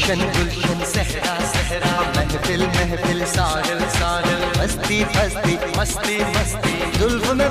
गुलशन गुलशन, सहरा सहरा, महफिल महफिल, साहिल साहिल, बस्ती बस्ती, मस्ती मस्ती, जुल्फ में